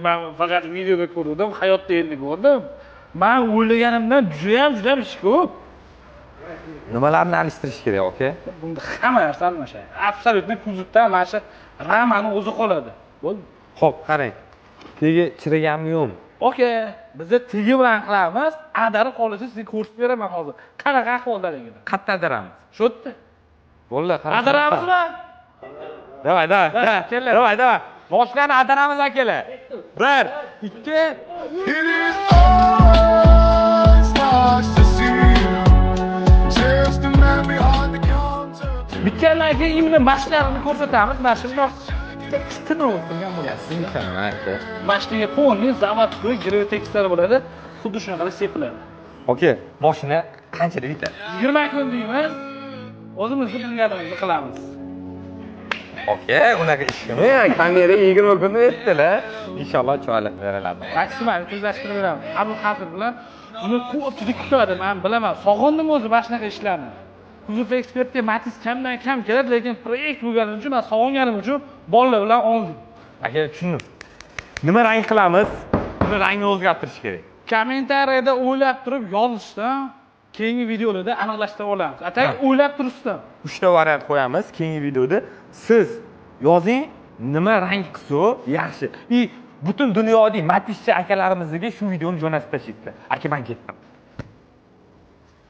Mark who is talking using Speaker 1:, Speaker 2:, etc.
Speaker 1: Man faqat videoda ko'rdim, hayotda endi ko'rdim. Man o'ylaganimdan judayam, judayam ish ko'p.
Speaker 2: Nimalarni alishtirish kerak, aka?
Speaker 1: Bunda hamma narsa almashadi. Абсолютно kuzovdan mana shu ramani o'zi qoladi. Bo'ldi.
Speaker 2: Xo'p, qarang. Tegi chiriganmi, yo'qmi?
Speaker 1: Aka, biza tegi bilan qilamiz, adari qolishi sizga ko'rsatib beraman hozir. Qanaqa ahvoldaligini.
Speaker 2: Qayerda adaramiz?
Speaker 1: Shu yerda.
Speaker 2: Bo'ldi, qarang.
Speaker 1: Adaramizmi?
Speaker 2: Давай, давай.
Speaker 1: Давай, kelinglar.
Speaker 2: Давай, давай. Moshinani adaramiz, akalar. Bir, ikki,
Speaker 3: It is always nice to see you. Just a man behind the counter.
Speaker 1: Bitgandan keyin именно mashinalarini ko'rsatamiz. Mana shundoq tiniq qilgan bo'ladi.
Speaker 2: Aka.
Speaker 1: Mashinaga полный заводской Gravitexlar bo'ladi. Xuddi shunaqa sepiladi.
Speaker 2: Aka, mashina qanchada bitadi?
Speaker 1: 20 kun deymiz. O'zimizni bilganimizni qilamiz.
Speaker 2: Aka, unaqa ish qilmang. Kamera 20 kunda yetdilar. Inshaalloh chiroyli beriladi.
Speaker 1: Maksimal tezlashtirib beramiz. Abul Hasan bilan buni ko'pchilik kutadi, men bilaman. Sog'indim o'zi mana shunaqa ishlarni. Kuzov ekspertga Matiz kamdan kam keladi, lekin proyekt bo'lgani uchun, men sog'inganim uchun bolalar bilan oldim.
Speaker 2: Aka, tushundim. Nima rang qilamiz? Buni rangni o'zgartirish kerak.
Speaker 1: Kommentariyada o'ylab turib yozishdan, keyingi videolarda aniqlashtirib olamiz. А так o'ylab turishsin.
Speaker 2: Uchta variant qo'yamiz keyingi videoda. Siz yozing, nima rang qilsa yaxshi. И butun dunyodagi matizchi akalarimizga shu videoni jo'natib tashlaydi. Aka, men ketdim.